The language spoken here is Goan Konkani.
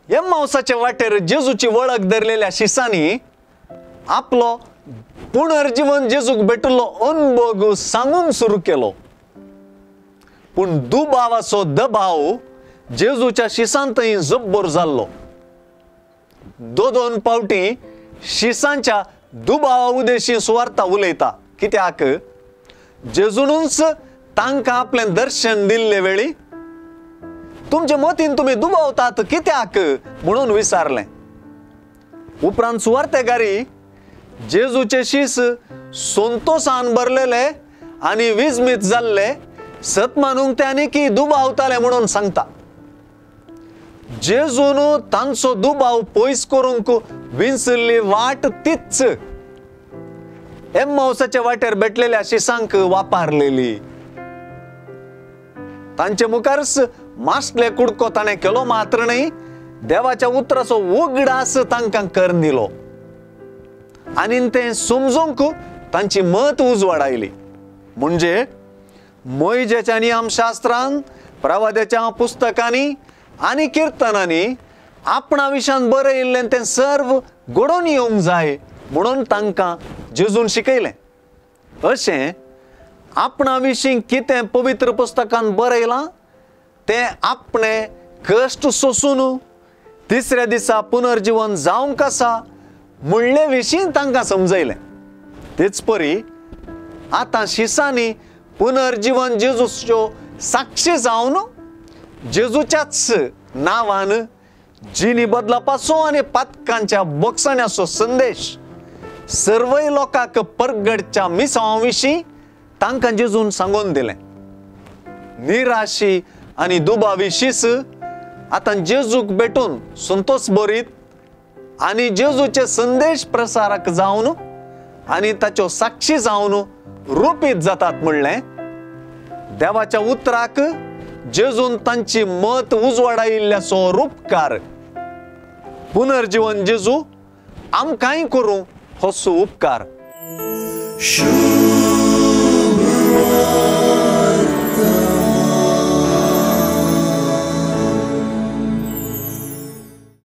एम्माउसाचे वाटेर जेजूची वळख धरलेल्या शिसांनी आपलो पुनर्जीवन जेजूक भेटिल्लो अनभोग सांगूंक सुरू केलो. पूण दुबावाचो दबाव जेजूच्या शिसांतय जब्बर जाल्लो. दोन दोन पावटी शिसांच्या दुबावा उदेशी सुवार्ता उलयता, कित्याक जेजूनच तांकां आपलें दर्शन दिल्ले वेळी तुमचे मतीन तुमी दुबावतात कित्याक म्हणून विचारलें. उपरांत सुवार्तेगारी जेजूचे शीस संतोसान भरलेले आनी विजमीत जाल्ले सत मानूंक ते आनी की दुबावताले म्हणून सांगता. जेजून तांचो दुबाव पयस करूंक विंचल्ली वाट तीच एम्माउसाच्या वाटेर भेटलेल्या शिसांक वापरलेली. तांचे मुखारच मासले कुडको ताणें केलो मात्र न्हय, देवाच्या उतराचो उगडास तांकां करून दिलो आनी तें समजूंक तांची मत उजवाडायली. म्हणजे मोयजेच्या नियमशास्त्रान, प्रवाद्याच्या पुस्तकांनी आनी किर्तनांनी आपणा विशान बरयिल्लें तें सर्व घडोवन येवंक जाय म्हणून तांकां जेजून शिकयलें. अशें आपणा विशीं कितें पवित्र पुस्तकान बरयलां तें आपणें कश्ट सोसून तिसऱ्या दिसा पुनर्जीवन जावंक आसा म्हणले विशीं तांकां समजयलें. तेच परी आतां शिसांनी पुनर्जीवन जेजूच्यो साक्षी जावन जेजूच्याच नांवान जिणी बदलापाचो आनी पातकांच्या बोगसण्याचो संदेश सर्वय लोकांक परगडच्या मिसांवा विशीं तांकां जेजून सांगून दिलें. निराशी आनी दुबावी शीस आतां जेजूक भेटून संतोष बरीत आनी जेजूचे संदेश प्रसारक जावन आनी ताच्यो साक्षी जावन रुपीत जातात म्हणलें. देवाच्या उतराक जेजून तांची मत उजवाडायिल्ल्याचो रुपकार पुनर्जीवन जेजू आमकांय करूं होसो उपकार.